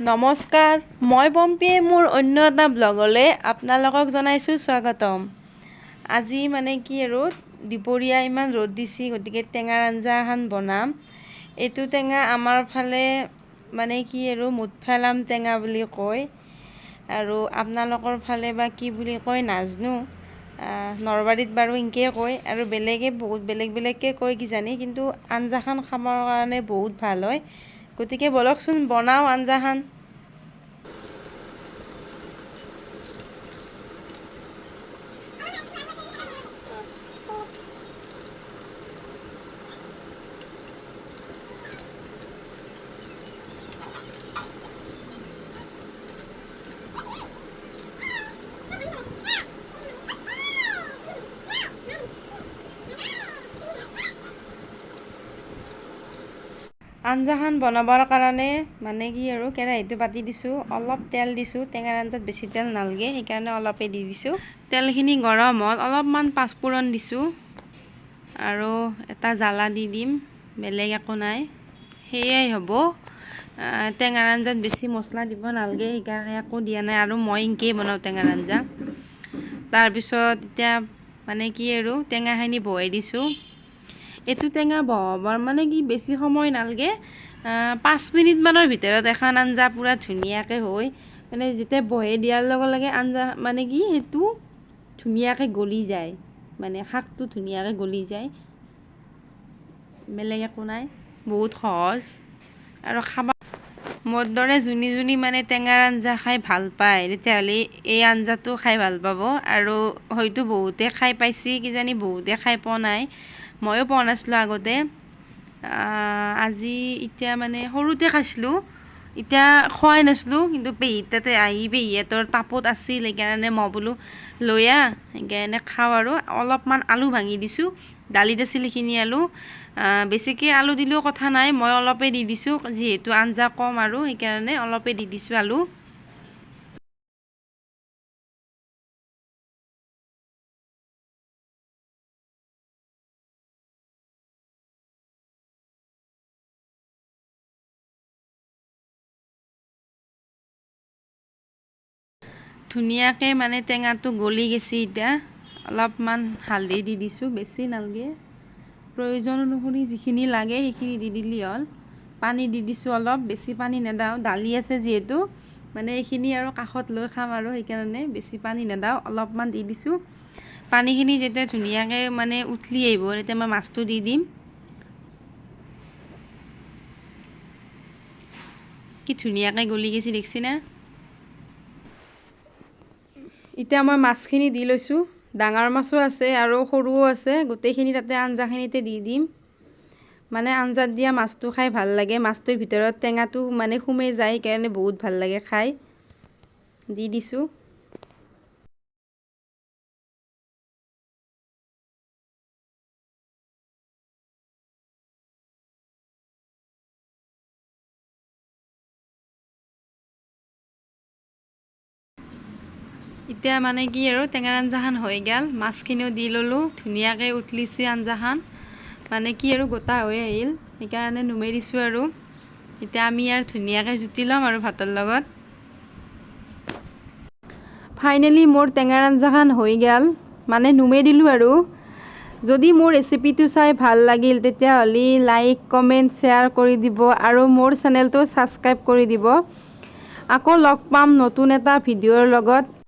নমস্কাৰ, মই পম্পীয়ে মোৰ অন্য এটা ব্লগলৈ আপোনালোকক জনাইছোঁ স্বাগতম। আজি মানে কি আৰু দুপৰীয়া ইমান ৰ'দ দিছি, গতিকে টেঙাৰ আঞ্জা এখন বনাম। এইটো টেঙা আমাৰ ফালে মানে কি আৰু মুঠফেলাম টেঙা বুলি কয়, আৰু আপোনালোকৰ ফালে বা কি বুলি কয় নাজানো। নলবাৰীত বাৰু ইনকেই কয়, আৰু বেলেগে বহুত বেলেগ বেলেগকৈ কয় কিজানি, কিন্তু আঞ্জাখন খাবৰ কাৰণে বহুত ভাল হয়। গতিকে বলকচোন বনাওঁ আঞ্জাখন। আঞ্জাখন বনাবৰ কাৰণে মানে কি আৰু কেৰাহীটো পাতি দিছোঁ, অলপ তেল দিছোঁ। টেঙাৰ আঞ্জাত বেছি তেল নালাগে, সেইকাৰণে অলপেই দি দিছোঁ। তেলখিনি গৰম হ'ল, অলপমান পাঁচফোৰণ দিছোঁ আৰু এটা জ্বালা দি দিম, বেলেগ একো নাই, সেয়াই হ'ব। টেঙাৰ আঞ্জাত বেছি মছলা দিব নালাগে, সেইকাৰণে একো দিয়া নাই, আৰু মই এনেকেই বনাওঁ টেঙাৰ আঞ্জা। তাৰপিছত এতিয়া মানে কি আৰু টেঙাখিনি বহাই দিছোঁ। এইটো টেঙা বহাবৰ মানে কি বেছি সময় নালাগে, 5 মিনিটমানৰ ভিতৰত এখন আঞ্জা পূৰা ধুনীয়াকৈ হৈ, মানে যেতিয়া বহাই দিয়াৰ লগে লগে আঞ্জা মানে কি সেইটো ধুনীয়াকৈ গলি যায়, মানে শাকটো ধুনীয়াকৈ গলি যায়। বেলেগ একো নাই, বহুত সহজ। আৰু খাব মোৰ দৰে যোনে যোনে মানে টেঙাৰ আঞ্জা খাই ভাল পায়, তেতিয়াহ'লে এই আঞ্জাটো খাই ভাল পাব। আৰু হয়তো বহুতে খাই পাইছে কিজানি, বহুতে খাই পোৱা নাই, ময়ো পোৱা নাছিলোঁ আগতে। আজি এতিয়া মানে সৰুতে খাইছিলোঁ, এতিয়া খোৱাই নাছিলোঁ, কিন্তু পেহীৰ তাতে আহি পেহীহঁতৰ টাপত আছিল, সেইকাৰণে মই বোলো লৈ আহ, সেইকাৰণে খাওঁ। আৰু অলপমান আলু ভাঙি দিছোঁ, দালিত আছিল সেইখিনি আলু। বেছিকৈ আলু দিলেও কথা নাই, মই অলপেই দি দিছোঁ, যিহেতু আঞ্জা কম আৰু সেইকাৰণে অলপেই দি দিছোঁ আলু। ধুনীয়াকৈ মানে টেঙাটো গলি গৈছে। এতিয়া অলপমান হালধি দি দিছোঁ, বেছি নালাগে, প্ৰয়োজন অনুসৰি যিখিনি লাগে সেইখিনি দি দিলেই হ'ল। পানী দি দিছোঁ অলপ, বেছি পানী নেদাওঁ, দালি আছে যিহেতু, মানে এইখিনি আৰু কাষত লৈ খাম আৰু, সেইকাৰণে বেছি পানী নেদাওঁ, অলপমান দি দিছোঁ। পানীখিনি যেতিয়া ধুনীয়াকৈ মানে উতলি আহিব, তেতিয়া মই মাছটো দি দিম। কি ধুনীয়াকৈ গলি গৈছে দেখছি না। এতিয়া মই মাছখিনি দি লৈছোঁ, ডাঙৰ মাছো আছে আৰু সৰুও আছে, গোটেইখিনি তাতে আঞ্জাখিনিতে দি দিম। মানে আঞ্জাত দিয়া মাছটো খাই ভাল লাগে, মাছটোৰ ভিতৰত টেঙাটো মানে সোমাই যায়, সেইকাৰণে বহুত ভাল লাগে খাই। দি দিছোঁ। এতিয়া মানে কি আৰু টেঙাৰ আঞ্জাখন হৈ গ'ল, মাছখিনিও দি ল'লোঁ, ধুনীয়াকৈ উতলিছে আঞ্জাখন, মানে কি আৰু গোটা হৈ আহিল, সেইকাৰণে নুমাই দিছোঁ আৰু। এতিয়া আমি আৰু ধুনীয়াকৈ জুতি ল'ম আৰু ভাতৰ লগত। ফাইনেলি মোৰ টেঙাৰ আঞ্জাখন হৈ গ'ল, মানে নুমাই দিলোঁ আৰু। যদি মোৰ ৰেচিপিটো চাই ভাল লাগিল, তেতিয়াহ'লে লাইক, কমেণ্ট, শ্বেয়াৰ কৰি দিব আৰু মোৰ চেনেলটো ছাবস্ক্ৰাইব কৰি দিব। আকৌ লগ পাম নতুন এটা ভিডিঅ'ৰ লগত।